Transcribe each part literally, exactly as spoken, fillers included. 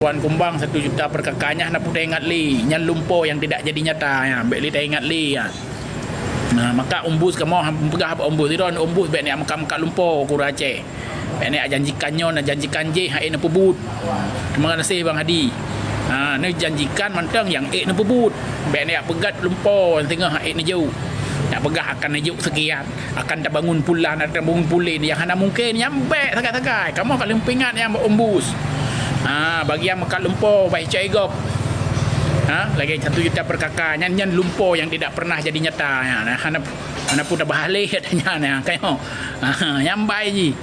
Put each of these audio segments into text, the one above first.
Wan kumbang satu juta per K K nyan hana peue taingat lé. Nyan lumpo nyang tidak jadi nyata nyan. Bèk lé taingat lé nyan. Nah, maka Umbus kamoe ham-, peugah bak Umbus, "Droeneuh Umbus bèk neujak meukat-meukat lumpo keu ureueng Aceh. Bèk neujak janjikan nyoe, neujanjikan jéh, han ék neupeubuet." Terima kasih Bang Hadi. Ha, neujanjikan mantong nyang ék neupeubuet. Bèk neujak peugah lumpo nyang singoh han ék neujok. Neujak peugah akan neujok sekian. Akan tabangun pulan, akan tabangun pulen nyang hana mungken, nyan bèk sagai-sagai. Kamoe ka lheueh peuingat nyan bak Umbus. Ha, bagian meukat lumpo bak Icok Igop. Ha, lagèe satu juta per K K. Nyan, nyan lumpo nyang tidak pernah jadi nyata. Nyan, hana, hana peue tabahas lé, katanya, nyan, kayoe. Ha, nyan bai jih.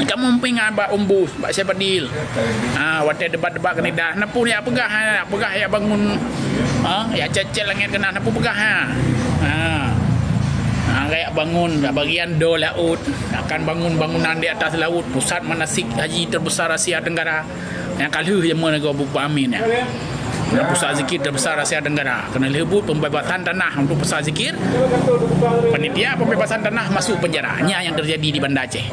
Kamoe peuingat bak Umbus, bak Syekh Fadil. Ha, watèe debat-debat keuneuk dah, na peue jak peugah, ha, jak peugah jak bangun, ha, jak cèt-cèt langèt keunan, na peue peugah, ha. Ha. Ha, jak bangun, bagian do laôt, akan bangun bangunan di atas laut, pusat manasik haji terbesar Asia Tenggara. Nyang ka lheueh jameun Abu Amin nyan. Pusat zikir terbesar Asia Tenggara. Keuneuk lheueh buet pembebasan tanah untuk pusat zikir. Panitia pembebasan tanah masuk penjara. Nyan nyang terjadi di Banda Aceh.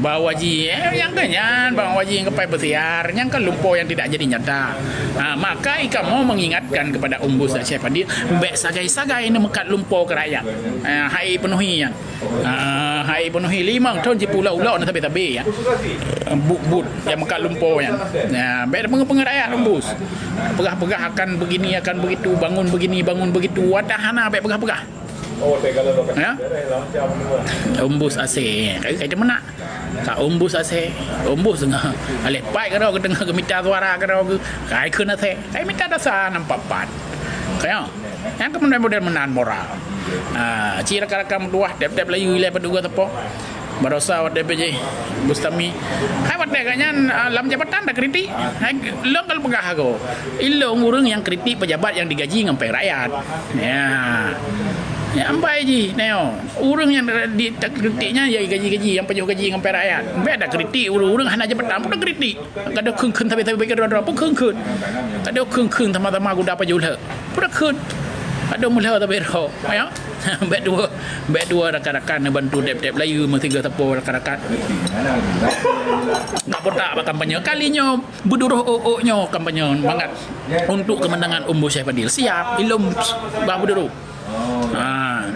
Bang Waji, eh, nyang keu nyan, Bang Waji nyang keupai beusiar, nyang keu lumpo nyang tidak jadi nyata. Ha, maka ikamoe mengingatkan kepada Umbus Aceh Fadil, bèk sagai-sagai neumeukat lumpo keu rakyat. Ha, han ék peunuhi nyan. Ah, han ék peunuhi limong thon jipeulok-ulok na sabe-sabe, ya. Buet-buet nyang meukat lumpo nyan. Ya, bèk peungeut-peungeut rakyat Umbus. Peugah-peugah akan begini, akan begitu, bangun begini, bangun begitu. Watèe hana bèk peugah-peugah. Ya. Umbus asèe. Kai, kai teumeunak. Ka Umbus asèe. Umbus teungoh. Aléh pat keudroe, teungoh geumita suara keudroe, kai kheun asèe. Kai mita dasa nam pat-pat. Kaya. Nyang keu model-model meunan moral. Ah, ci rakan-rakan meutuwah, tiep-tiep layu ilèe padub sapo. Barosa watèe P J Bustami. Hai watèe gobnyan, ah, lam jabatan takritik. Hai, lôn ka lôn peugah aku. Ilôn ureueng nyang kritik pejabat nyang digaji ngon péng rakyat. Ya. Ya, ambai jih, nyoe. Ureueng nyang di, takritik nyan ya gaji-gaji, nyang pajoh gaji ngon péng rakyat. Bèk takritik ureueng-ureueng hana jabatan pun takritik. Gadoh kheun-kheun sabe-sabe bagi droe-droe pun kheun-kheun. Gadoh kheun-kheun sama-sama guda pajoh lheueh. Pun kheun. Gadoh meulheueh sabe droe. Ya. Bèk dua, bèk dua rakan-rakan neubantu tiep-tiep layu meusigoe sapo rakan-rakan. Ka botak bak kampanye. Kali nyoe beuduroh ôk-ôk nyoe kampanye mangat untuk kemenangan Umbus Syekh Fadil. Siap, ilôn bah beuduroh. Ha.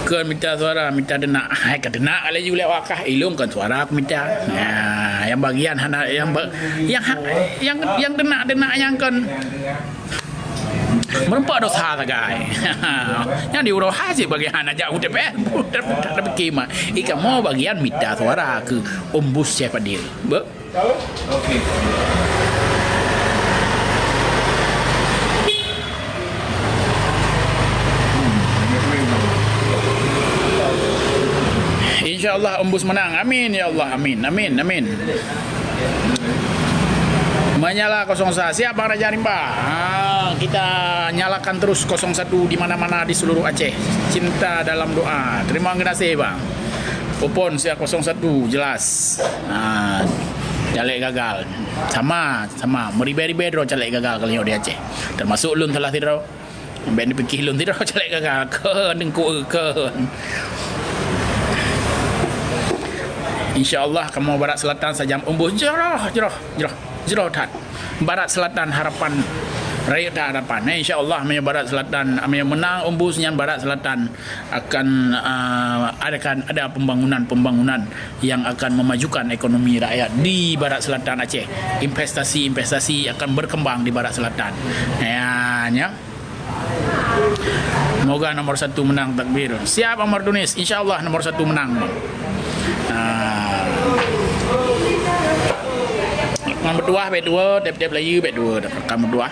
Kheun mita suara, mita deunak. Hai, ka deunak laju lé wakah, ilôn kon suara kumita. Ha, nyang bagian hana, nyang ba-, nyang ha-, nyang, nyang deunak-deunak nyang kon meureumpok dosa sagai. Nyang diuroe hai cit bagian hana jak u T P S, tapi kima. Ikamoe bagian mita suara keu Umbus Syekh Fadil. Be- Insya Allah Umbus menang. Amin ya Allah. Amin. Amin. Amin. Menyala kosong satu. Siap Bang Raja Rimba. Ha, kita nyalakan terus kosong satu di mana-mana di seluruh Aceh. Cinta dalam doa. Terima kasih Bang. Popon siap kosong satu jelas. Ha, caleg gagal. Sama, sama. Meribèe-ribèe droe caleg gagal kali nyoe di Aceh. Termasuk lôn salah sidroe. Bèk neupike lôn sidroe caleg gagal. Kheun teungku kheun. Insya Allah kamoe Barat Selatan sajan Umbus jroh, jroh, jroh, jroh that. Barat Selatan harapan, rayeuk that harapan. Eh, insya Allah meunyoe Barat Selatan, meunyoe menang Umbus nyan Barat Selatan akan, ah, adakan ada pembangunan-pembangunan yang akan memajukan ekonomi rakyat di Barat Selatan Aceh. Investasi-investasi akan berkembang di Barat Selatan. Ya, ya. Moga nomor satu menang takbir. Siap Amar Tunis, insya Allah nomor satu menang. Ah. Ngon meutuwah bèk dua, tiep-tiep layu bèk dua, rakan meutuwah.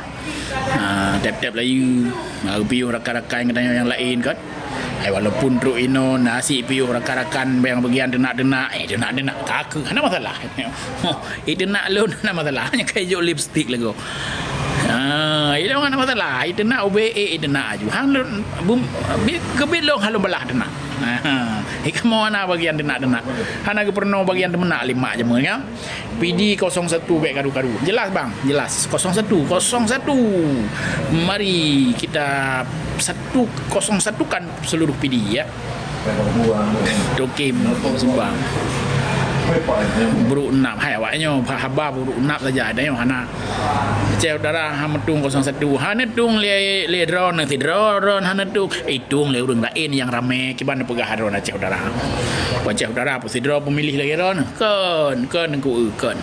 Ha, tiep-tiep layu, ha, piôh rakan-rakan geutanyoe nyang laén kan. Hai, walaupun trok inoe, nasi piôh rakan-rakan nyang bagian deunak-deunak, eh, deunak-deunak ka keuh, hana masalah. Eh, deunak lôn hana masalah, hanya kai jok lipstik lagoe. Ha, ilôn hana masalah, eh, deunak ubé, eh, deunak aju. Hang lôn, bum, bi-, keubiet lôn hana lôn balaih deunak. Ha, ikamoe hana bagian deunak-deunak. Hana geupeurunoe bagian teumeunak lé mak jameun, ya. P D kosong satu bèk karu-karu. Jelas, Bang? Jelas. Kosong satu, kosong satu. Mari kita satu, kosong satukan seluruh P D, ya. Tukim Subang. Buruk enam. Hai, awak nyoe haba buruk enam saja. Ada nyoe hana. Aceh Utara hana meutueng kosong satu. Hana tueng lé, lé droeneuh sidroe, droeneuh hana tueng. Itueng lé ureueng laén nyang ramé. Kiban peugah droeneuh Aceh Utara. Aceh Utara peusidroe peumilih lagèe droeneuh. Kon, kon Teungku, kon.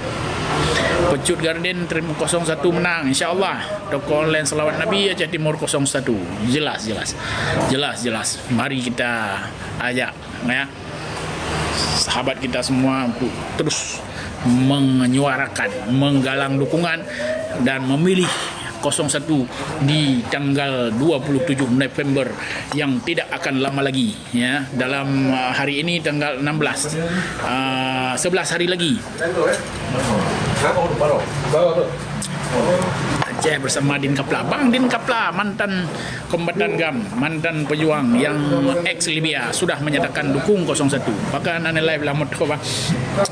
Pecut Garden terima kosong satu menang, insya Allah. Toko online Selawat Nabi Aceh Timur kosong satu. Jelas, jelas. Jelas, jelas. Mari kita ajak, ya, sahabat kita semua untuk terus menyuarakan, menggalang dukungan dan memilih kosong satu di tanggal dua puluh tujuh November yang tidak akan lama lagi, ya. Dalam, uh, hari ini tanggal enam belas, uh, sebelas hari lagi. Aceh bersama Din Kapla. Bang Din Kapla, mantan kombatan GAM, mantan pejuang yang ex Libya, sudah menyatakan dukung kosong satu. Bahkan ane live lam moto, bang.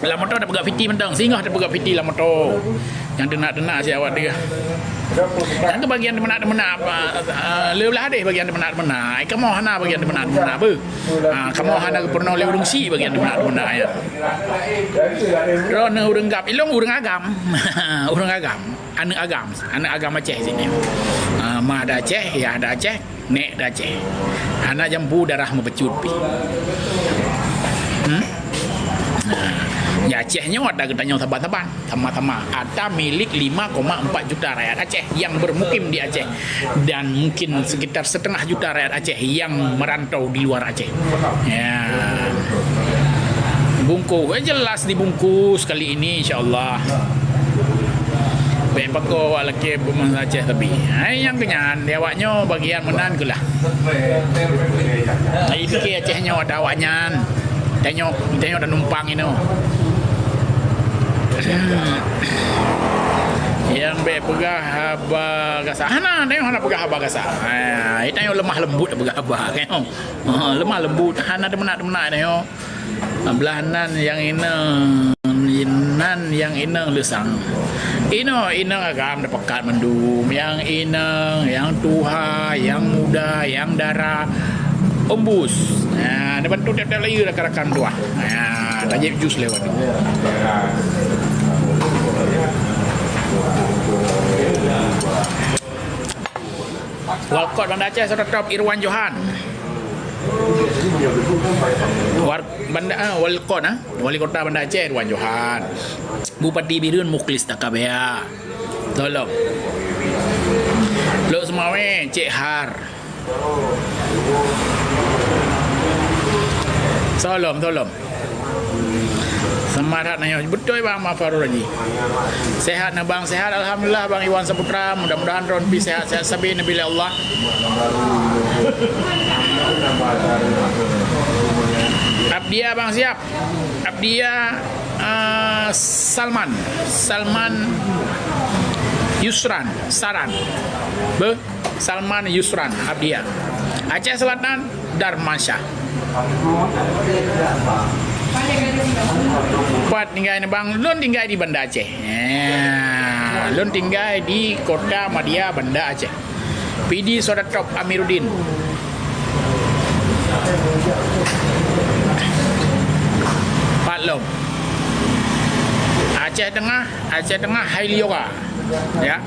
Lam moto ada peugah piti mantong, singoh ada peugah piti lam moto. Nyang teunak-teunak si awak dia. Nyang tu bagian teunak-teunak apa? Ah, le belah deh bagian teunak-teunak. Ai kamoe hana bagian teunak-teunak apa? Ah, kamoe hana pernah lé ureueng si bagian teunak-teunak ya. Droeneuh ureueng GAM, ilong ureueng agam. Ureueng agam. Aneuk agam, aneuk agam Aceh sini. Ah, ma ada Aceh, ya ada Aceh, nek ada Aceh. Hana jampu darah meupecut pi. Hmm? Nah, ya Aceh nyoe ada geutanyoe saban-saban, sama-sama. Ada milik lima koma empat juta rakyat Aceh yang bermukim di Aceh dan mungkin sekitar setengah juta rakyat Aceh yang merantau di luar Aceh. Ya. Bungkus, eh, jelas dibungkus kali ini, insya Allah. Bèk pakoe awak lakèe beumeunasah Aceh tapi. Hai nyang keunyan, di awak nyoe bagian meunan keulah. Hai pike Aceh nyoe ada awak nyan. Tanyoe, tanyoe dah numpang inoe. Nyang bèk peugah haba gasa. Hana, tanyoe hana peugah haba gasa. Ha, tanyoe lemah lembut peugah haba. Ha, lemah lembut. Hana teumeunak-teumeunak tanyoe. Blah nan nyang inong, nan nyang inong leusang. Inong, inong agam dapekat mandum. Nyang inong, nyang tuha, nyang muda, nyang dara. Ombus. Ha, dibantu tiep-tiep layu rakan-rakan tuha. Ha, tajép jus lewat. Walkot Banda Aceh, Sototop Irwan Johan. War-, Banda, ah, Walkot, ah. Wali Kota Banda Aceh, Irwan Johan. Bupati Bireuen, Mukhlis Takabea. Tolong. Lok Seumawe, Cek Har. Tolong, tolong. Semangat na nyoe. Beutôi bang, Mak Farul Haji. Sehat na bang, sehat alhamdulillah bang Iwan Saputra. Mudah-mudahan droen pih sehat-sehat sabe neubi lé Allah. Abdia bang siap. Abdia, eh, Salman. Salman Yusran, Saran. Beuh. Salman Yusran, Abdia. Aceh Selatan, Darmansyah. Pat tinggai ni bang, lôn tinggai di Banda Aceh. Ya, lôn tinggai di Kota Madya, Banda Aceh. Pidi Sototop Amiruddin. Pat lom. Aceh Tengah, Aceh Tengah, Hailiora. Ya.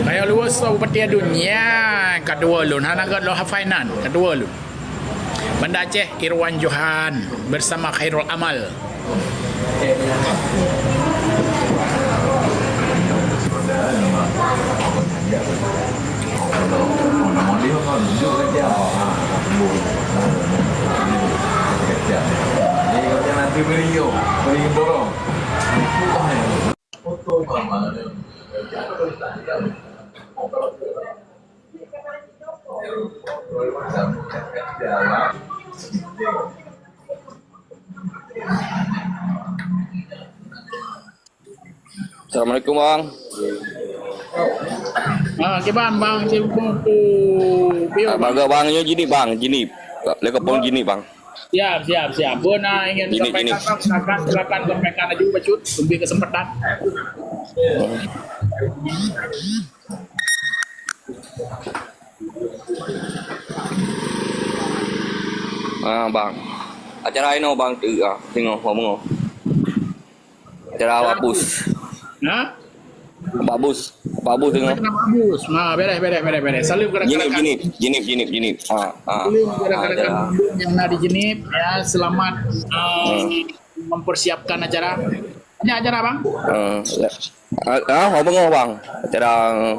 Kaya luwes Bupati Adun. Ya, kadua lôn. Hana gèt lôn hafai nan. Kadua lôn. Banda Aceh, Irwan Johan bersama Khairul Amal. Assalamualaikum bang. Ah, kiban bang, sibuk tu. Ah, bang, bang nyoe jini bang, jini. Lekapon jini bang. Siap, siap, siap. Bang ingin sampaikan, bang, silakan, silakan sampaikan laju, bacut, lebih kesempatan. Ah, bang. Acara inoe bang tu ah, tengok, tengok. Acara Pak Bus. Ha? Pak Bus. Pak Bus tengok. Kena Pak Bus. Ha, beres, beres, beres, beres. Salam ke rakan-rakan. Jenis, jenis, jenis, jenis, jenis. Ha, ha. Salam ke rakan-rakan yang ada di Jenis, ya, selamat, uh, mempersiapkan acara. Ada acara, Bang? Uh, ya. Ah, ah, apa ngah, Bang? Acara, uh,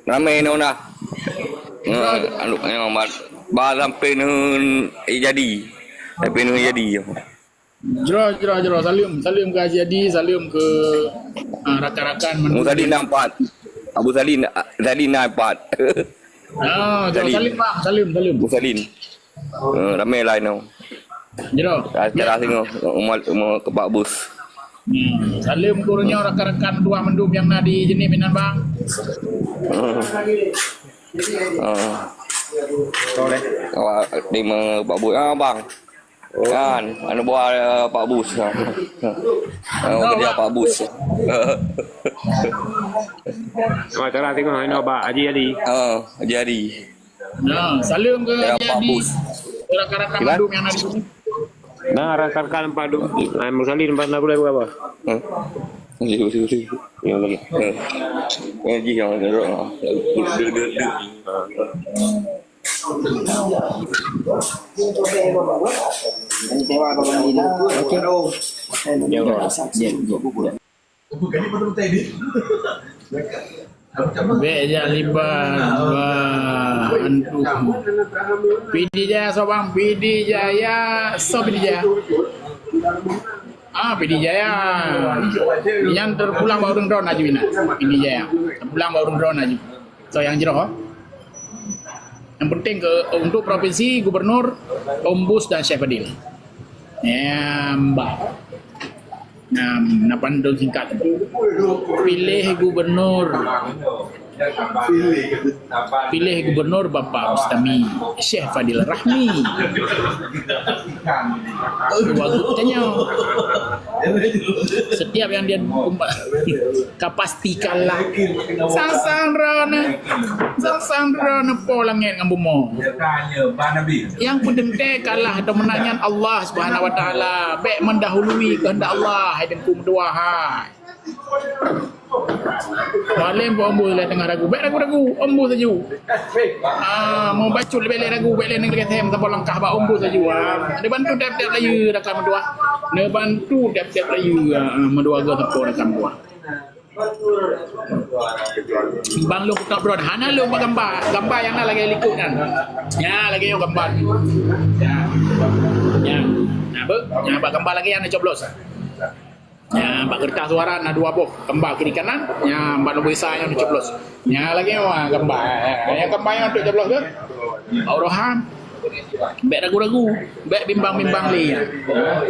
ramai ni dah. Uh, anu, yang ba-, ba sampai nun, eh, jadi. Sampai nun jadi. Jroh, jroh, jroh. Salam, salam ke Haji Adi, salam ke, ah, rakan-rakan. Abu Salin nampak. Abu Salin, Salin nampak. Ah, jroh, salam, Bang. Salam, salam. Abu Salin. Eh, ramai lah inoe. Jroh. Acara singoh, umat, umat ke Pak Bus. Hmm. Salam ke ureueng nyoe, rakan-rakan tuah mandum nyang na di Jenis meunan, Bang. Hmm. Hmm. Awak terima Pak Bus. Ah, Bang. Kan, aneuk buah, eh, Pak Bus. Ah, kerja Pak Bus. Cuba cara tengok, ini Abah Haji Ali. Ah, Haji Ali. Nah, salam ke Haji Ali. Rakan-rakan mandum yang ada di sini. Nah, rakan-rakan Pak Dum, ah, Mursalin, Pak Nabi, apa? Hmm. Yang lagi. Hmm. Yang lagi, yang lagi. Bèk jak libat, bah, hantu. Pidie Jaya soe bang? Pidie Jaya, soe Pidie Jaya? Ah, Pidie Jaya. Nyan teupulang bak ureueng droen aju inan. Pidie Jaya. Teupulang bak ureueng droen aju. Soe nyang jroh? Yang penting ke, untuk provinsi, gubernur, Om Bus dan Syekh Fadil. Ya, mbah. Nah, na pantun singkat. Pilih gubernur. Pilih gubernur Bapak Bustami, Syekh Fadil Rahmi. Wagub tanyoe. Setiap yang dia ka pasti kalah. Sang-sang droeneuh, sang-sang droeneuh po langèt ngon bumoe. Nyang peuteuntèe kalah atau meunang nyan Allah Subhanahu wa Taala. Bèk mendahului kehendak Allah, hai Teungku meutuah, hai. Mualem pun Om Bus lé teungoh ragu. Bèk ragu-ragu, Om Bus laju. Ah, meu bacut leubeh lé ragu, bèk lé neulakèe them saboh langkah bak Om Bus laju. Ah, neubantu tiep-tiep layeue rakan meutuah. Neubantu tiep-tiep layeue, ah, meutuah geuh teupeue rakan meutuah. Bang lôn kutok droen, hana lôn bak gambar. Gambar nyang na lagèe likôt nyan. Nya, lagèe nyoe gambar. Nya. Nya. Nya, beu. Nya, bak gambar lagèe nyan neucoblos. Nya, bak kertas suara na dua boh gambar kiri kanan. Nya, bak nombor isa nyan neucoblos. Nya, lagèe nyoe gambar. Nya, gambar nyoe untuk coblos ke? Bak urohan. Bèk ragu-ragu, bèk bimbang-bimbang lé.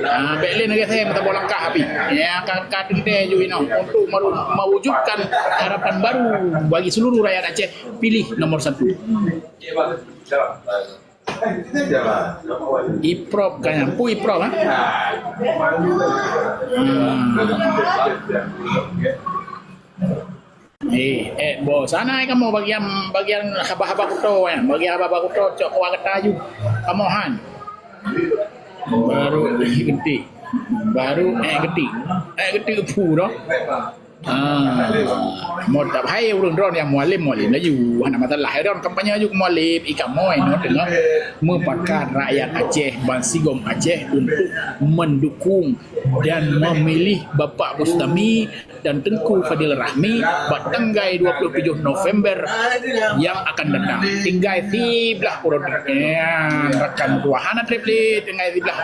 Ha, bèk lé neugeuh saboh langkah api. Nyang ka, ka teuntèe ju inoe untuk meru-, mewujudkan harapan baru bagi seluruh rakyat Aceh, pilih nomor satu. Iprop kan, pu Iprop, ha? Hmm. Eh, eh, boh. Sana ai kamoe bagian, bagian haba-haba kuto, eh. Bagian haba-haba kuto, cok kuah gata aju. Kamoe han. Baru geuti. Baru, eh, geuti. Eh, geuti pu dah. Ah, mantap. Hai ureueng droen nyang mualem, mualem laju. Hana masalah. Hai droen kampanye aju keu mualem. I kamoe nyoe teungoh meupakat rakyat Aceh, bansigom Aceh untuk mendukung dan memilih Bapak Bustami dan Teungku Fadil Rahmi bak tanggai dua puluh tujoh November nyang akan datang. Tinggai siblah uroe nyan, rakan dua hana trép lé, tinggai siblah.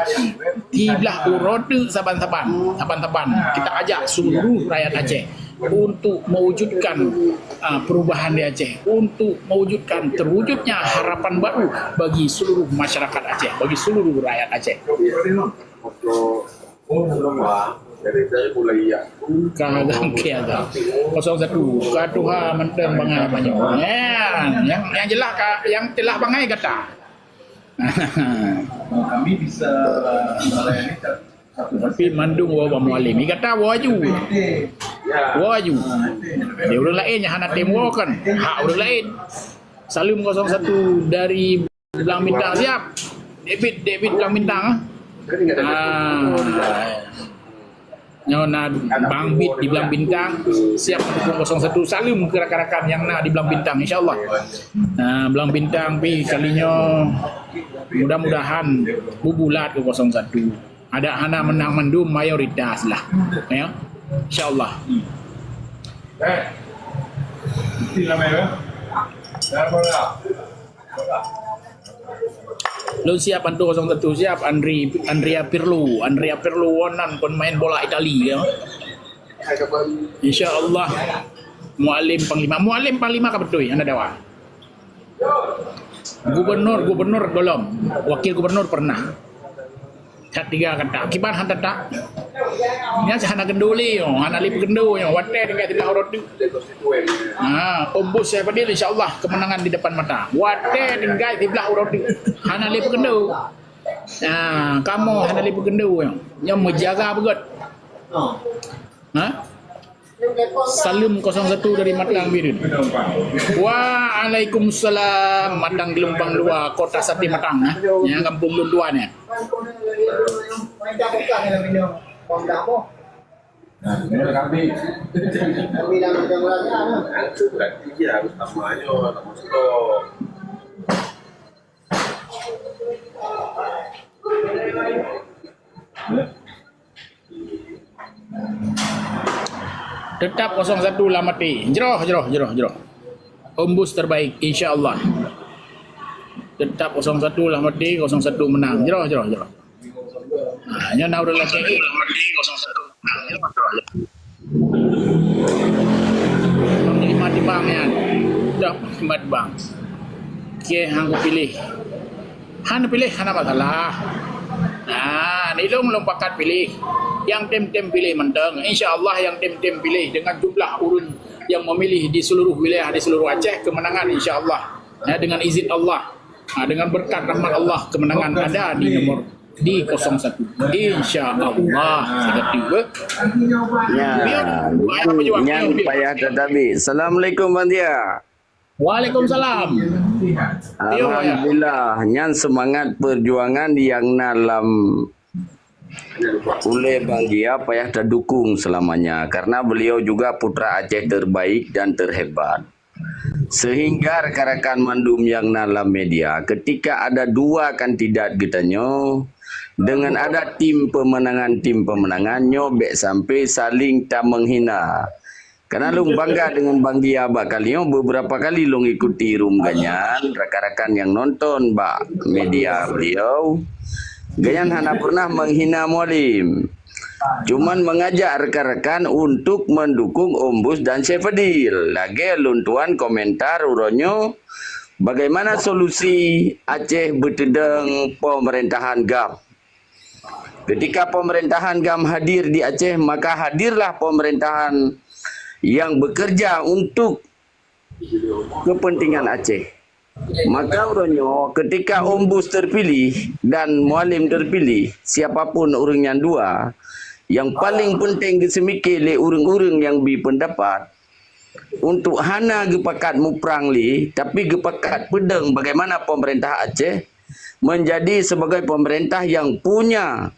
Siblah uroe saban-saban, saban-saban. Kita ajak seluruh rakyat Aceh untuk mewujudkan, ah, perubahan di Aceh, untuk mewujudkan terwujudnya harapan baru bagi seluruh masyarakat Aceh, bagi seluruh rakyat Aceh. Ka agam, ka agam. Kosong satu. Ka tuha mantong bangai manyong. Nyan, nyang, nyang jeulaih ka, nyang jeulaih bangai gata. Kami bisa melayani satu. Tapi mandum woe bak mualem. Gata woe aju. Woe aju. Di ureueng laén nyang hana tem woe kan. Hak ureueng laén. Salim kosong satu dari Blang Bintang, siap. David, David Blang Bintang, ah. Ah. Nyoe na Bang Bit di Blang Bintang, siap mendukung kosong satu. Salim keu rakan-rakan nyang na di Blang Bintang, insya Allah. Ah, Blang Bintang pi kali nyoe mudah-mudahan bubulat keu kosong satu. Ada hana menang mandum, mayoritas lah. Ya. Insya Allah. Lôn siap bantu kosong satu, siap. Andri, Andrea Pirlo, Andrea Pirlo wonan pemain bola Itali, ya. Insya Allah. Mualim Panglima, Mualim Panglima ka beutôi, hana dawa. Gubernur, gubernur golom, wakil gubernur pernah. That tiga kata. Kiban hana tak. Nya hana genduli, hana lip genduli, watèe tinggai tidak urut. Ha, Ombus saya Fadil, insya Allah kemenangan di depan mata. Watèe tinggai siblah uroe tu. Hana lé peukeundo. Ha, kamoe hana lé peukeundo nyoe. Nyoe meujaga beugét. Ha? Salim kosong satu dari Matang Bireuen. Waalaikumsalam, Matang Geulumpang Dua, Kota Sate Matang, nah. Ya, kampung lôn dua ni. Nah, bener kami. Kami dah macam orang kan. Itu berarti dia harus sama aja, orang Mesir. Tetap kosong satu lah mati. Jroh, jroh, jroh, jroh. Ombus terbaik, insya Allah. Tetap kosong satu lah mati, kosong satu menang. Jroh, jroh, jroh. Ha, nyoe na ureueng lakèe. Panglima tibang nyan. Dah panglima tibang. Oke, hang kupiléh. Han piléh hana masalah. Nah, nilong lom pakat piléh. Nyang tem-tem piléh mantong. Insya Allah nyang tem-tem piléh dengan jumlah ureueng yang memilih di seluruh wilayah, di seluruh Aceh, kemenangan insya Allah. Ya, dengan izin Allah. Ha, dengan berkat rahmat Allah, kemenangan ada di nomor, di kosong satu. Insya Allah. Seperti itu. Ya, nyan payah tatabi. Assalamualaikum, Bang Tia. Waalaikumsalam. Alhamdulillah, nyan semangat perjuangan yang na lam ulèe Bang Tia payah tadukung selamanya, karena beliau juga putra Aceh terbaik dan terhebat. Sehingga rakan-rakan mandum nyang na lam media, ketika ada dua kandidat geutanyoe, dengan ada tim pemenangan, tim pemenangan nyoe bèk sampai saling tameunghina. Karena lôn bangga dengan Bang Tia bak kali nyoe, beberapa kali lôn ikuti room gobnyan, rakan-rakan nyang nonton bak media beliau, gobnyan hana pernah menghina Mualim. Cuman mengajak rekan-rekan untuk mendukung Ombus dan Syekh Fadil. Lagèe lôn tuan komentar uroe nyoe, bagaimana solusi Aceh beuteudong pemerintahan GAM? Ketika pemerintahan GAM hadir di Aceh, maka hadirlah pemerintahan yang bekerja untuk kepentingan Aceh. Maka uroe nyoe, ketika Ombus terpilih dan Mualim terpilih, siapapun ureueng nyang dua, yang paling penting geuseumiké lé ureueng-ureueng nyang bi pendapat, untuk hana geupakat muprang lé, tapi geupakat peudong bagaimana pemerintah Aceh menjadi sebagai pemerintah yang punya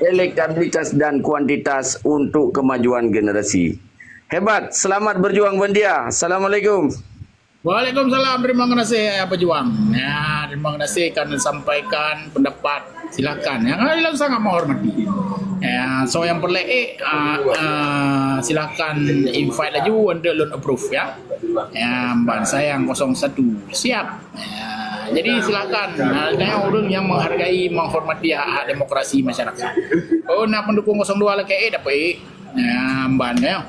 elektabilitas dan kuantitas untuk kemajuan generasi. Hebat, selamat berjuang Bang Tia. Assalamualaikum. Waalaikumsalam, terima kasih ya pejuang. Ya, terima kasih kan sampaikan pendapat. Silakan. Ya, kami sangat menghormati. Ya, so yang perlu eh, ah, ah, silakan invite laju untuk lôn approve ya. Ya, ban saya yang kosong satu. Siap. Ya, jadi silakan. Nah, tanya orang yang menghargai, menghormati hak-hak demokrasi masyarakat. Oh, nak pendukung kosong dua lagi eh dapat eh. Ya, ban ya.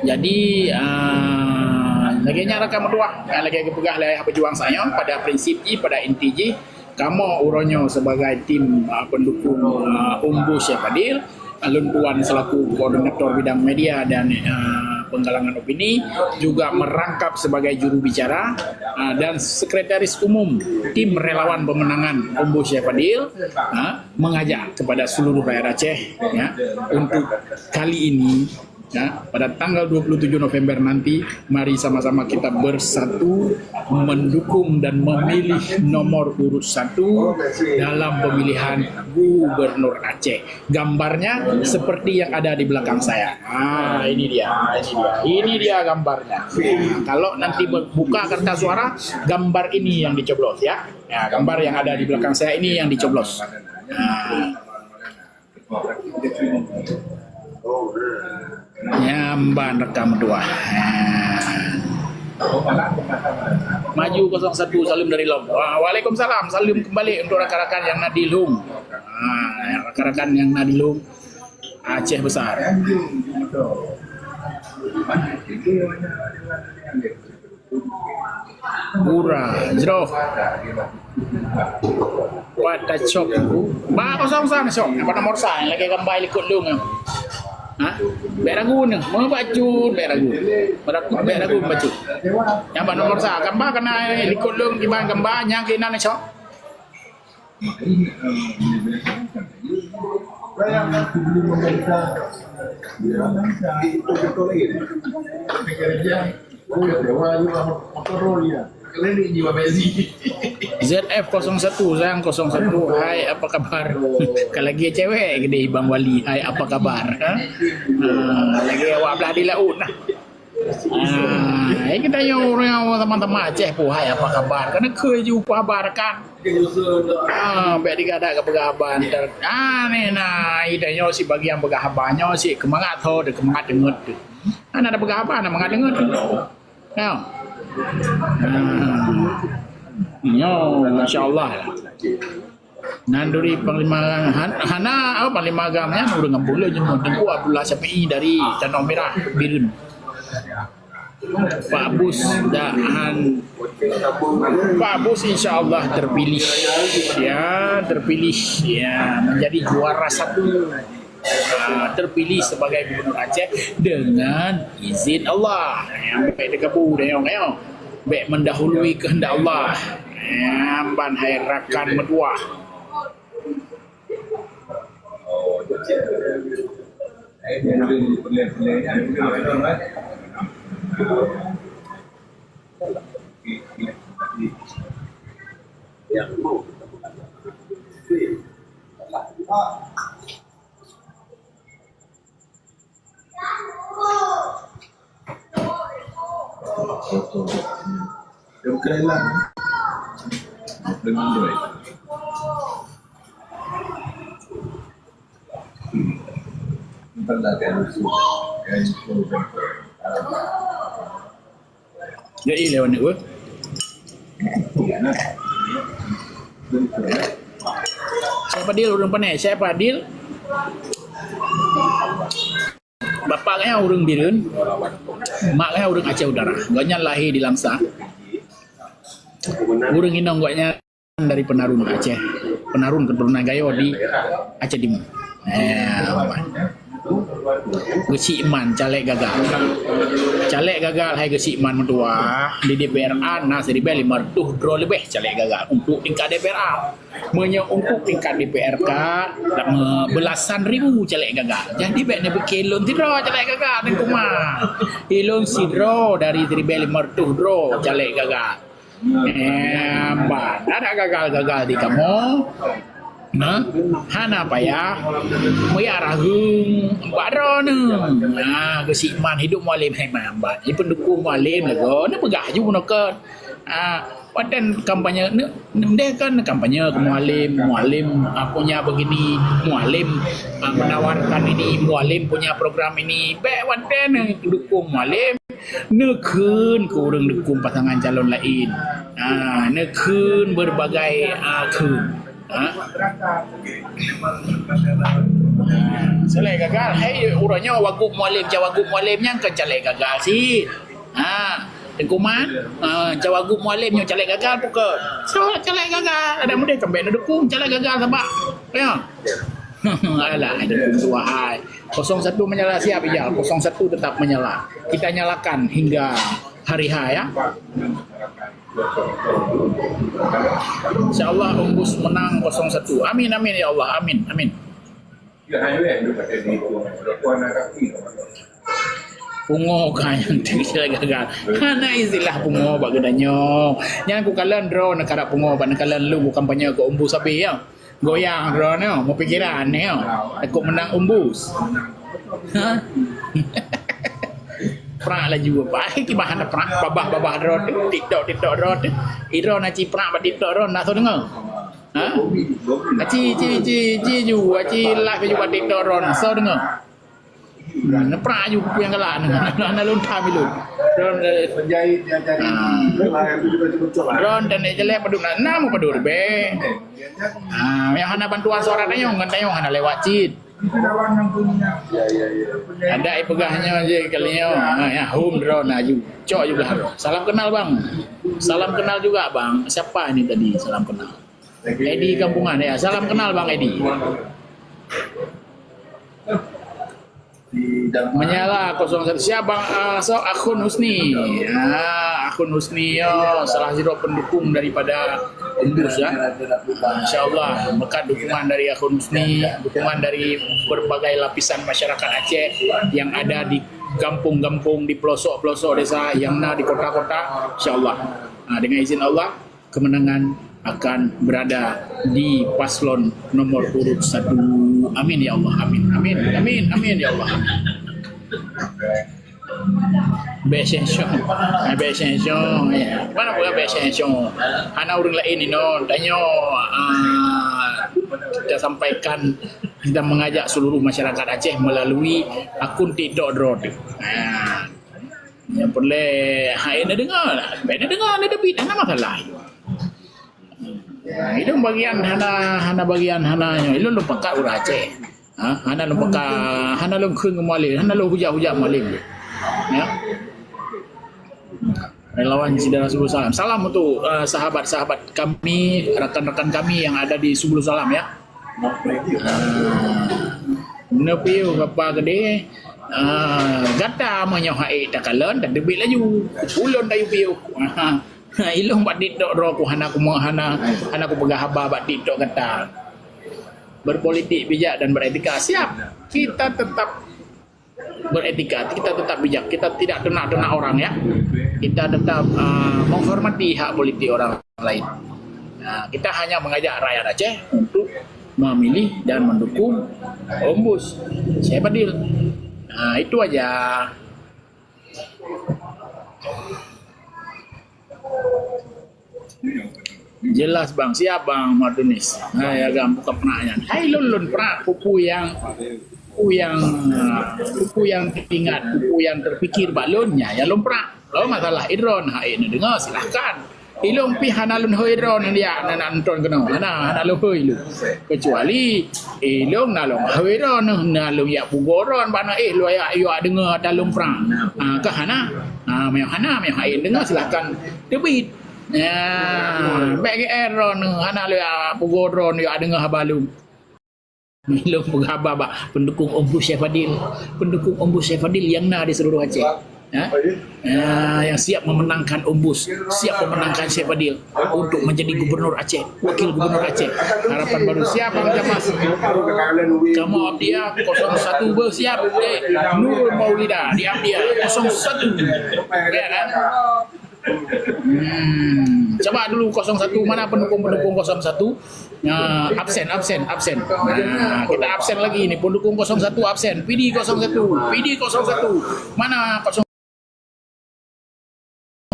Jadi, ah, lagèe nyan rakan meutuah, nyang lagèe geupeugah lé ayah pejuang saya, pada prinsip jih, pada inti jih, kamoe uroe nyoe sebagai tim, ah, pendukung, ah, Ombus Syekh Fadil, ah, lôn tuan selaku koordinator bidang media dan, ah, penggalangan opini, juga merangkap sebagai juru bicara, ah, dan sekretaris umum tim relawan pemenangan Ombus Syekh Fadil, ah, mengajak kepada seluruh rakyat Aceh, ya, untuk kali ini Ya, pada tanggal dua puluh tujuh November nanti, mari sama-sama kita bersatu mendukung dan memilih nomor urut satu dalam pemilihan Gubernur Aceh. Gambarnya seperti yang ada di belakang saya. Ah, ini dia, ini dia, ini dia gambarnya. Ya, kalau nanti buka kertas suara, gambar ini yang dicoblos ya. Ya, gambar yang ada di belakang saya ini yang dicoblos. Nah, nyamban rekam dua. Maju kosong satu, salam dari Lom. Wa-, Waalaikumsalam, salam kembali untuk rakan-rakan yang na di Lom. Ah, rakan-rakan yang na di Lom, Aceh besar. Gura, jroh. Pat tacok. Ba kosong sa masuk. Apa nomor sa yang lagi gambar likot lung? Ha? Bek ragu ni. Mau bacut, bek ragu. Bek ragu, bek ragu bacut. Yang ba nomor sa gambar kena likot lung, kiban gambar nyang kena ni sok. Z F kosong satu, sayang kosong satu, hai apa kabar? Kalau lagi cewek gede Bang Wali, ha? Ah, lagi awak belah di laut nah. Ah, eh, kita nyoe ureueng teman-teman Aceh pun, hai apa kabar? Kena keu ju apa kabar kan? Ah, bek digadak ke peugah haba ntar. Ah, ni nah, ida nyoe si bagian peugah haba nyoe si keumangat tho, de keumangat deungot tu. Kan ada peugah haba, nak mangat deungot tu. Nyoe. Ah. Nyoe, masya Allah. Nanduri Panglima Han-, hana, oh, Panglima Agam nyan ureueng kampung le nyoe, Teungku Abdullah Syafi'i dari Tanoh Merah, Bireuen. Pak Bus dah han-, Pak Bus insya Allah terpilih. Ya, terpilih. Ya, menjadi juara satu. Ah, terpilih sebagai Gubernur Aceh dengan izin Allah. Yang baik dekabu dah yang, yang. Bek mendahului kehendak Allah. Nyamban hai rakan meutuah. Jadi lewat ni, weh. Siapa Dil ureueng pané? Siapa Dil? Bapak geuhnyan ureueng Bireuen, mak geuhnyan ureueng Aceh Utara. Gobnyan lahé di Langsa. Ureueng inong gobnyan dari Penarun Aceh. Penarun keturunan Gayo di Aceh Timu. Eh, Geuchik Man caleg gagal. Caleg gagal hai Geuchik Man meutuah di D P R A na siribèe lima reutôh droe leubeh caleg gagal untuk tingkat D P R A. Meunyoe untuk tingkat D P R K, dak me-, belasan ribu caleg gagal. Jadi bèk neubeuki lôn sidroe caleg gagal, Teungku Ma. Ilôn sidroe dari siribèe lima reutôh droe caleg gagal. Eh, bah, dak gagal-gagal di kamoe. Nah, hana payah. Meuyak raheueng bak droeneuh. Nah, Geuchik Man hidup Mualem hai Man, bah. Di pendukung Mualem lagoe, neupeugah ju bunoe kon. Ah, watèe kampanye, ne-, ne-, deh kan kampanye keu Mualem, Mualem, ah, punya begini, Mualem, ah, menawarkan ini, Mualem punya program ini. Bèk watèe neudukung Mualem, neukheun keu ureueng dukung pasangan calon laén. Ah, neukheun berbagai, ah, kheun. Ha? Caleg gagal, hai uroe nyoe Wagub Mualem, Cawagup Mualem nyan kon caleg gagal cit. Ha, Teungku Man, ha, Cawagup Mualem nyoe caleg gagal bukan? Soe caleg gagal, ada mudah kembali dukung caleg gagal sabab. Ya. Alah, dukung tu wahai. Kosong satu menyala siap ya, kosong satu tetap menyala. Kita nyalakan hingga hari H ya. Insya Allah Umbus menang kosong satu. Amin, amin ya Allah. Amin, amin. Ya, hai, weh, lu kata gitu. Kau nak kaki. Pungo ka nyang tinggi gagal. Hana istilah pungo bak geutanyoe. Nyan kukalon droe neukarap pungo bak neukalon lôn bukan panyang keu umbus sabe ya. Goyang droe nyoe, meupikiran nyoe. Takot menang umbus. Ha? Prak laju. Bah, kiban hana prak babah-babah droe tu, TikTok, TikTok droe tu. Idroe na ci prak bak TikTok droe, na soe deungoe. Ha? Aci, ci, ci, ci ju, aci live ju bak TikTok droe, na soe deungoe. Hmm, neuprak aju kuku nyang galak nyoe. Hana lôn tham ilôn. Droe, eh, ah. Droe dan jelek padum na, na meupadum ribèe. Ah, nyang hana bantuan suara tayong, ngon tayong hana lewat cit. Ada ipeugah nyoe je kali nyoe. Ah, ya, hum droe na aju. Cok aju blah droe. Salam kenal, Bang. Salam kenal juga, Bang. Siapa ini tadi? Salam kenal. Edi Kampungan, ya. Salam kenal, Bang Edi. Menyala kosong satu. Siap, Bang, ah, so, Akhun Husni. Ah, Akhun Husni, ya, salah satu pendukung daripada Umbus, ya. Ah, insya Allah, berkat dukungan dari Akhun Husni, dukungan dari berbagai lapisan masyarakat Aceh yang ada di gampung-gampung, di pelosok-pelosok desa, yang na di kota-kota, insya Allah. Ah, dengan izin Allah, kemenangan akan berada di paslon nomor urut satu. Amin ya Allah, amin. Amin, amin, amin ya Allah. Bèk seng-seng. Ah, bèk seng-seng, ya. Mana bukan bèk seng-seng? Hana ureueng laén inoe, tanyoe, ah, kita sampaikan, kita mengajak seluruh masyarakat Aceh melalui akun TikTok droe tu. Ah. Nyang peureulèe hai neudeungoe lah. Bèk neudeungoe, neuteubiet, hana masalah. Ilôn bagian hana, hana bagian hana nyoe. Ilôn lôn pakat ureueng Aceh. Ha, hana lôn pakat, hana lôn kheun keu mualem, hana lôn hujat-hujat mualem. Ya. Relawan Saudara Subul Salam. Salam untuk, eh, sahabat-sahabat kami, rakan-rakan kami yang ada di Subul Salam, ya. Ah, neupiôh kapa keudeh, ah, gata meunyoe hai takalon, tateubiet laju. Ulôn tayue piôh. Ah, ilôn bak TikTok droe ku hana ku, hana, hana kupeugah haba bak TikTok gata. Berpolitik bijak dan beretika. Siap. Kita tetap beretika, kita tetap bijak, kita tidak ternak-ternak orang, ya. Kita tetap, uh, menghormati hak politik orang lain. Nah, kita hanya mengajak rakyat Aceh untuk memilih dan mendukung Ombus Syekh Fadil. Nah, itu aja. Jelas, Bang. Siap, Bang Mardunis. Hai, agam buka pernah nyan. Hai, lôn, lôn pernah pupu yang, pupu yang, ah, pupu yang teringat, pupu yang terpikir bak lôn nyan, ya lôn pernah. Lôn masalah idron, hai, neudeungoe, silahkan. Ilôn pih hana lôn hôi droe nyan, ya, na, na nonton keunoe. Hana, hana lôn hôi lôn. Kecuali ilôn na lôn hôi droe nyan, na lôn yak pugo droe nyan, bak na, eh, lôn yak, yak deungoe ata lôn prang. Ah, kah hana? Ah, meuh hana, meuh hai deungoe, silahkan teubiet. Ya, bèk geuer droeneuh, hana lé pugo droeneuh jak deungoe haba lôn. Lôn peugah haba bak pendukung Ombus Syekh Fadil. Pendukung Ombus Syekh Fadil yang na di seluruh Aceh. Ha? Ya, yang siap memenangkan Ombus, siap memenangkan Syekh Fadil untuk menjadi gubernur Aceh, wakil gubernur Aceh. Harapan baru siap, Bang Jamas. Kamoe Abdia kosong satu beuh siap, eh, Nurul Maulida di Abdia kosong satu. Ya kan? Hmm, coba dulu kosong satu, mana pendukung-pendukung kosong satu? Nah, absen, absen, absen. Nah, kita absen lagi ni, pendukung kosong satu absen. P D kosong satu, P D kosong satu. Mana kosong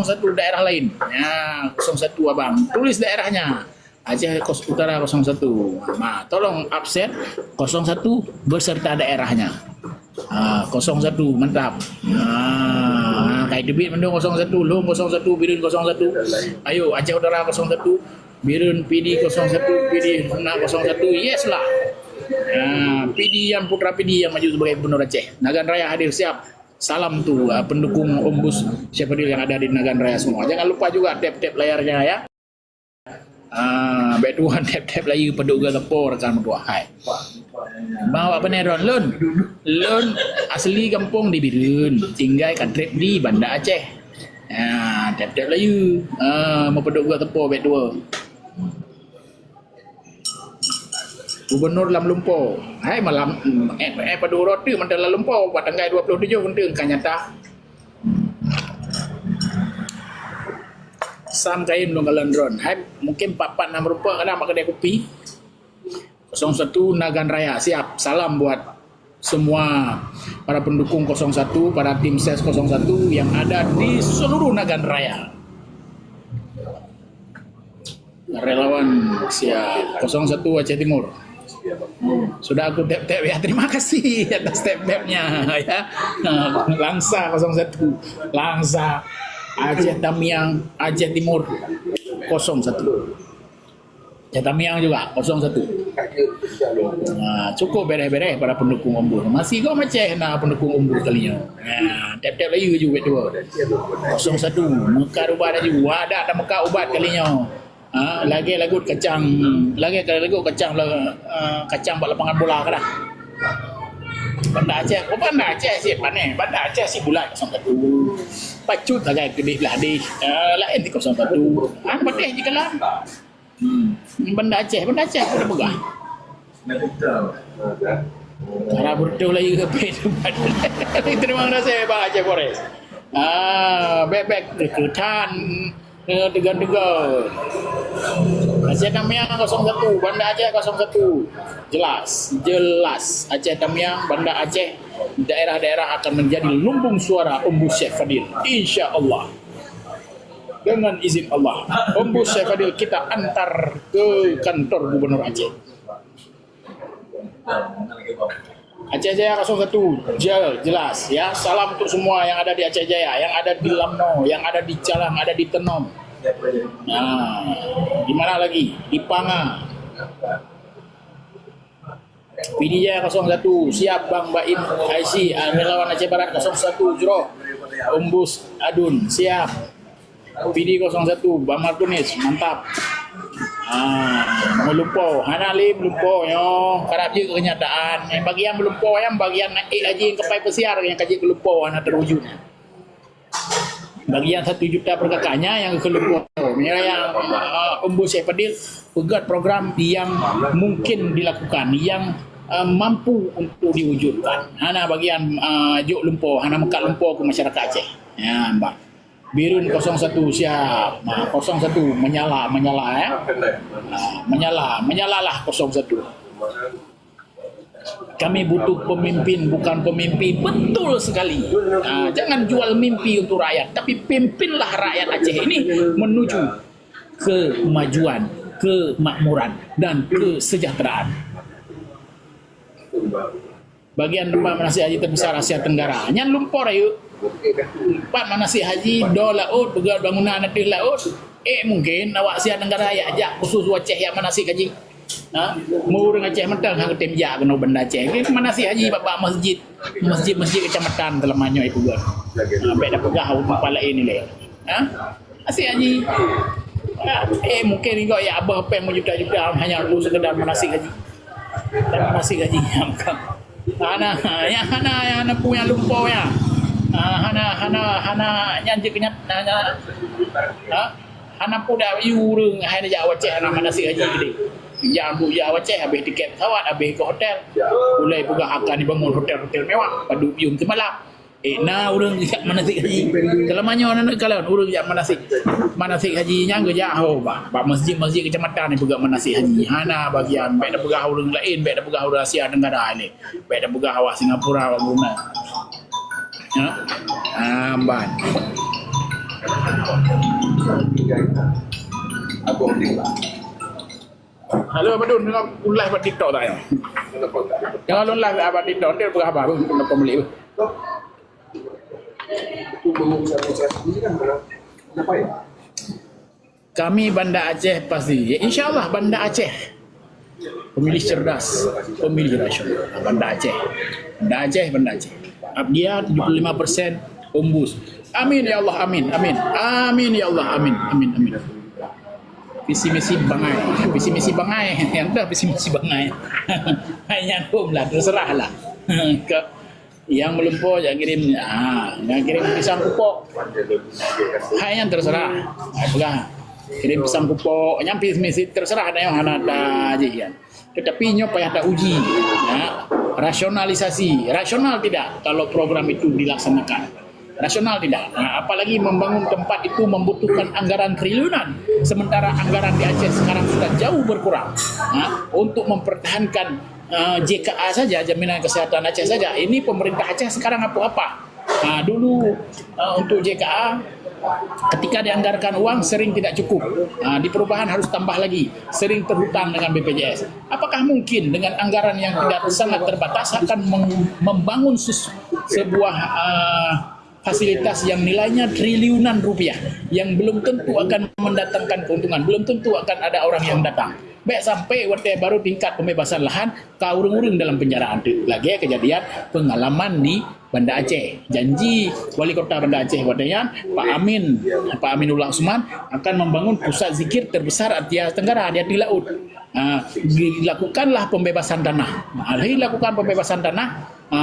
satu daerah lain? Ya, kosong satu abang. Tulis daerahnya. Aceh Kos-, Utara kosong satu. Ma, tolong absen kosong satu beserta daerahnya. Ha, kosong satu, mantap. Ha, kai teubiet mandum kosong satu, lôn kosong satu, Bireuen kosong satu. Ayo, Aceh Utara kosong satu, Bireuen P D kosong satu, P D na kosong satu. Yes lah. Ha, P D yang putra P D yang maju sebagai gubernur Aceh. Nagan Raya hadir siap. Salam tu, ah, pendukung Ombus Syekh Fadil yang ada di Nagan Raya semua. Jangan lupa juga tap-tap layarnya, ya. Ah, bèk tuan tap-tap layu padub geuh teupô rakan meutuah hai. Bang, awak pane droen lôn. Lôn asli gampông di Bireuen, tinggai ka trép di Banda Aceh. Ah, tap-tap layu. Ah, meupadub geuh teupô bèk tuan. Gubernur lam lumpo. Hai malam, eh, eh, padum uroe teuk mantong lam lumpo, bak tanggai dua puluh tujuh mantong ka nyata. Sam kain lôn kalon droen. Hai, mungkin pat-pat nam rupa kadang bak kedai kopi. Kosong satu Nagan Raya, siap. Salam buat semua para pendukung kosong satu, para tim ses kosong satu yang ada di seluruh Nagan Raya. Relawan siap. Kosong satu Aceh Timur. Sudah aku tap-tap ya. Terima kasih atas tap-tapnya ya. Langsa kosong satu. Langsa Aceh Tamiang, Aceh Timur kosong satu. Aceh Tamiang juga kosong satu. Ha, cukup bereh-bereh para pendukung Ombus. Masih kok macam na pendukung Ombus kali nyoe. Ha, tap-tap laju juga tu. Kosong satu. Meukat ubat laju. Wadah dah meukat ubat kali nyoe. Ha, lagèe lagot kacang, lagèe ka lagot kacang la-, eh, kacang bak lapangan bola ka dah. Banda Aceh, oh, Banda Aceh cit panéh, Banda Aceh cit bulat kosong satu. Pacut sagai keudéh blah déh, eh, laén di kosong satu. An patéh jikalam. Hmm. Banda Aceh, Banda Aceh pun dah peugah. Cara beureutoh laju ke pih tempat. Terima kasih Bang Aceh Forest. Ah, bèk-bèk keu-, keu-, tan. Eh, tiga-tiga. Aceh Tamiang kosong satu, Banda Aceh kosong satu. Jelas, jelas. Aceh Tamiang, Banda Aceh, daerah-daerah akan menjadi lumbung suara Ombus Syekh Fadil. Insya Allah. Dengan izin Allah. Ombus Syekh Fadil kita antar ke kantor Gubernur Aceh. Aceh Jaya kosong satu, je-, jelas ya. Salam untuk semua yang ada di Aceh Jaya, yang ada di Lamno, yang ada di Calang, ada di Tenom. Nah, di mana lagi? Di Panga. P D Jaya kosong satu, siap Bang Baim Aisi, ah, relawan Aceh Barat kosong satu, Jroh. Ombus Adun, siap. P D kosong satu, Bang Martunis, mantap. Ah, meulumpo, hana lé meulumpo nyoe, karab jeuet kenyataan. Nyang bagian meulumpo nyan bagian ék haji nyang kapai peusiar nyang ka jeuet keu lumpo hana teuwujud. Bagian satu juta perkakaknya nyang keu lumpo. Meunyoe nyang, ah, Ombus Syekh Fadil peugöt program yang mungkin dilakukan, yang, ah, mampu untuk diwujudkan. Hana bagian, ah, jok lumpo, hana meukat lumpo keu masyarakat Aceh. Ya, bah. Birun kosong satu siap. Ha, kosong satu menyala, menyala, ya. Ha, menyala, menyalalah kosong satu. Kami butuh pemimpin, bukan pemimpi. Betul sekali. Ha, jangan jual mimpi untuk rakyat, tapi pimpinlah rakyat Aceh ini menuju kemajuan, kemakmuran, dan kesejahteraan. Bagian teumpat manasik haji teubesar Asia Tenggara. Nyan lumpo rayeuk. Pat manasik haji, do laôt, peugöt bangunan ateueh laôt. Eh, mungken awak Asia Tenggara jak, jak khusus u Aceh jak manasik haji. Ha? Meu ureueng Aceh mantong han geutem jak keunoe Banda Aceh. Manasik haji bak, bak masjid, masjid-masjid kecamatan teulamah nyoe ipeugöt. Ha, bèk tapeugah u teumpat laén ilèe. Ha? Manasik haji. Ha, eh, mungken inggom jak abah péng meujuta-juta hanya untuk sekedar manasik haji. Dan manasik haji nyang ka. Hana, nyang hana, nyang hana peue nyang lumpo nyan. Ha, hana, hana, hana, nyan jeuet keunyat, hana, ha? Hana peue dak yue ureueng hai neujak u Aceh hana manasik haji keudéh. Jak bu jak u Aceh habéh tiket pesawat, habéh keu hotel. Ulèe peugah akan dibangun hotel-hotel mewah, padub yum seumalam. Eh, na ureueng jak manasik haji. Kalau meunyoe aneuk kalon ureueng jak manasik. Manasik haji nyan geujak ho bak, bak masjid-masjid kecamatan ipeugöt manasik haji. Hana bagian, bèk tapeugah ureueng laén, bèk tapeugah ureueng Asia Tenggara ilèe. Bèk tapeugah awak Singapura, awak Brunei. Ya? Ah, ban. Halo, Abah Dun, tengok live bak TikTok tak ya? Tengok lôn live bak TikTok, dia peugah apa? Aku kena pembeli. Kami Banda Aceh pasti. Ya, insya Allah Banda Aceh. Pemilih cerdas, pemilih rasional. Banda Aceh. Banda Aceh, Banda Aceh. Abdia tujuh puluh lima persen Ombus. Amin ya Allah, amin, amin. Amin ya Allah, amin, amin, amin. Visi misi bangai, visi misi bangai. Nyang dah visi misi bangai. Hai nyan hom lah, terserah lah. Ke Nyang meulumpo jak kirém, ha, nyang kirém pisang kupok. Hai nyan terserah. Hai peugah. Kirém pisang kupok, nyan pih misi terserah, na nyoe hana ta jih nyan. Tetapi nyoe payah ta uji, ya, rasionalisasi. Rasional tidak kalau program itu dilaksanakan? Rasional tidak. Ha, apalagi membangun tempat itu membutuhkan anggaran triliunan, sementara anggaran di Aceh sekarang sudah jauh berkurang. Ha, untuk mempertahankan, eh, J K A saja, jaminan kesehatan Aceh saja, ini pemerintah Aceh sekarang apa-apa. Ha, dulu, eh, untuk J K A, ketika dianggarkan uang sering tidak cukup. Ha, di perubahan harus tambah lagi, sering terhutang dengan B P J S. Apakah mungkin dengan anggaran yang tidak, sangat terbatas, akan mem-, membangun ses-, sebuah, eh, fasilitas yang nilainya triliunan rupiah, yang belum tentu akan mendatangkan keuntungan, belum tentu akan ada orang yang datang? Bèk sampai watèe baru tingkat pembebasan lahan, ka ureueng-ureueng dalam penjara. Lagèe kejadian pengalaman di Banda Aceh. Janji Wali Kota Banda Aceh watèe nyan, Pak Amin, Pak Aminullah Usman, akan membangun pusat zikir terbesar Asia Tenggara di ateueh laôt. Ha, dilakukanlah pembebasan tanah. Ha, dilakukan pembebasan tanah, ha,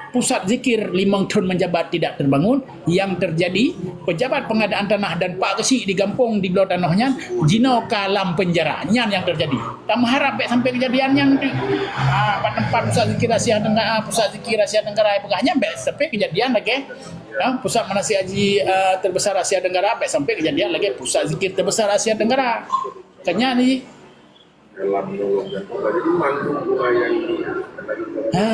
pusat zikir limong thôn menjabat tidak terbangun, yang terjadi, pejabat pengadaan tanah dan pak keuchik di gampông dibloe tanoh nyan, jinoe ka lam penjara. Nyan nyang terjadi. Tameuharap bèk sampai kejadian nyan. Ha, bak teumpat pusat zikir Asia Tenggara, pusat zikir Asia Tenggara peugah nyan bèk sampai kejadian lagèe, ha, pusat manasik haji, eh, terbesar Asia Tenggara, bèk sampai kejadian lagèe pusat zikir terbesar Asia Tenggara. Ka nyan ni. Ha,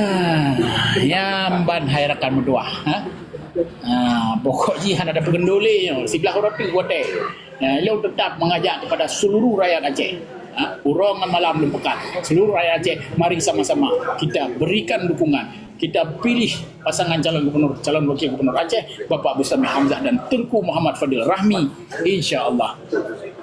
nyan ban hai rakan meutuah, ha? Ha, pokok jih hana tapeugendole nyoe, siblah uroe teuk watèe. Ha, lôn tetap mengajak kepada seluruh rakyat Aceh. Ha, uroe ngon malam lôn peugah, seluruh rakyat Aceh, mari sama-sama kita berikan dukungan. Kita pilih pasangan calon gubernur, calon wakil gubernur Aceh, Bapak Bustami Hamzah dan Tengku Muhammad Fadil Rahmi. Insya Allah,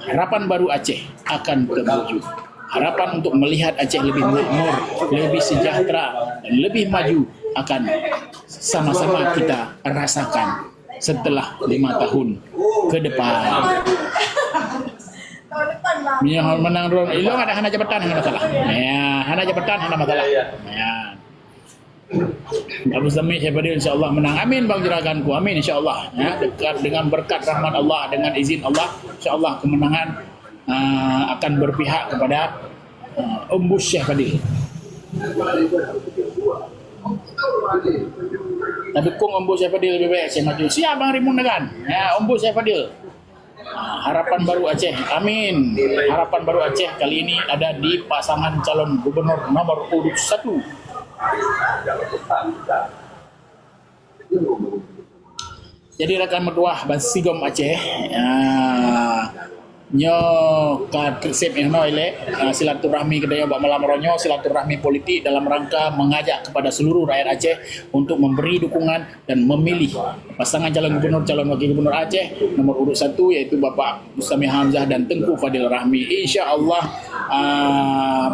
harapan baru Aceh akan terwujud. Harapan untuk melihat Aceh lebih makmur, lebih sejahtera, dan lebih maju akan sama-sama kita rasakan setelah lima tahun ke depan. Meunyoe menang droe, ilong ada hana jabatan, hana masalah. Ya, hana jabatan, hana masalah. Ya. Abu Sami Syafadil insya Allah menang. Amin, Bang Juraganku. Amin, insya Allah. Ya, dekat dengan berkat rahmat Allah, dengan izin Allah, insya Allah kemenangan, ah, akan berpihak kepada, ah, Ombus Syafadil. Tapi kong Ombus Syafadil lebih baik saya maju. Siap, Bang Rimun Dagan. Ya, Ombus Syafadil. Ah, harapan baru Aceh. Amin. Harapan baru Aceh kali ini ada di pasangan calon gubernur nomor urut satu. Jadi rakan meutuah bansigom Aceh, ah, nyoe ka tersep nyoe ilèe, ah, silaturahmi kita nyoe bak malam uroe nyoe, silaturahmi politik dalam rangka mengajak kepada seluruh rakyat Aceh untuk memberi dukungan dan memilih pasangan calon gubernur, calon wakil gubernur Aceh nomor urut satu, yaitu Bapak Bustami Hamzah dan Tengku Fadil Rahmi. Insya Allah, ah,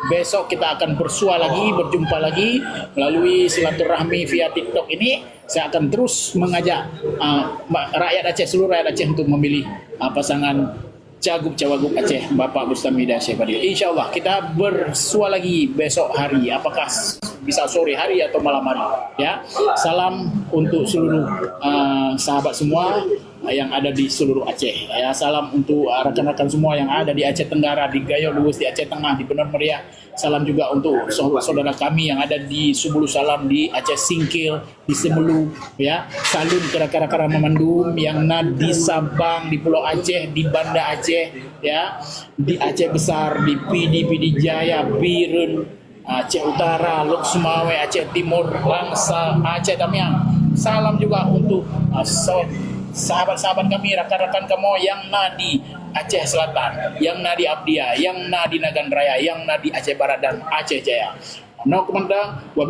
besok kita akan bersua lagi, berjumpa lagi melalui silaturahmi via TikTok ini. Saya akan terus mengajak, ah, ma-, rakyat Aceh, seluruh rakyat Aceh untuk memilih, ah, pasangan Cagup Cawagup Aceh, Bapak Bustami dan Syekh Fadil. Insya Allah, kita bersua lagi besok hari. Apakah s-, bisa sore hari atau malam hari? Ya. Salam untuk seluruh, uh, sahabat semua yang ada di seluruh Aceh. Ya, salam untuk, uh, rakan-rakan semua yang ada di Aceh Tenggara, di Gayo Luwes, di Aceh Tengah, di Benor Meriah. Salam juga untuk sau-, saudara kami yang ada di Subulu Salam, di Aceh Singkil, di Seumulu, ya. Saleuem keu rakan-rakan mandum nyang na di Sabang, di Pulo Aceh, di Banda Aceh, ya, di Aceh Besar, di Pidie, Pidie Jaya, Bireuen, Aceh Utara, Lhokseumawe, Aceh Timur, Langsa, Aceh Tamiang. Salam juga untuk, ah, sa-, sahabat-sahabat kami, rakan-rakan kamoe nyang na di Aceh Selatan, nyang na di Abdia, nyang na di Nagan Raya, nyang na di Aceh Barat dan Aceh Jaya. Noh keumantöng, wabi-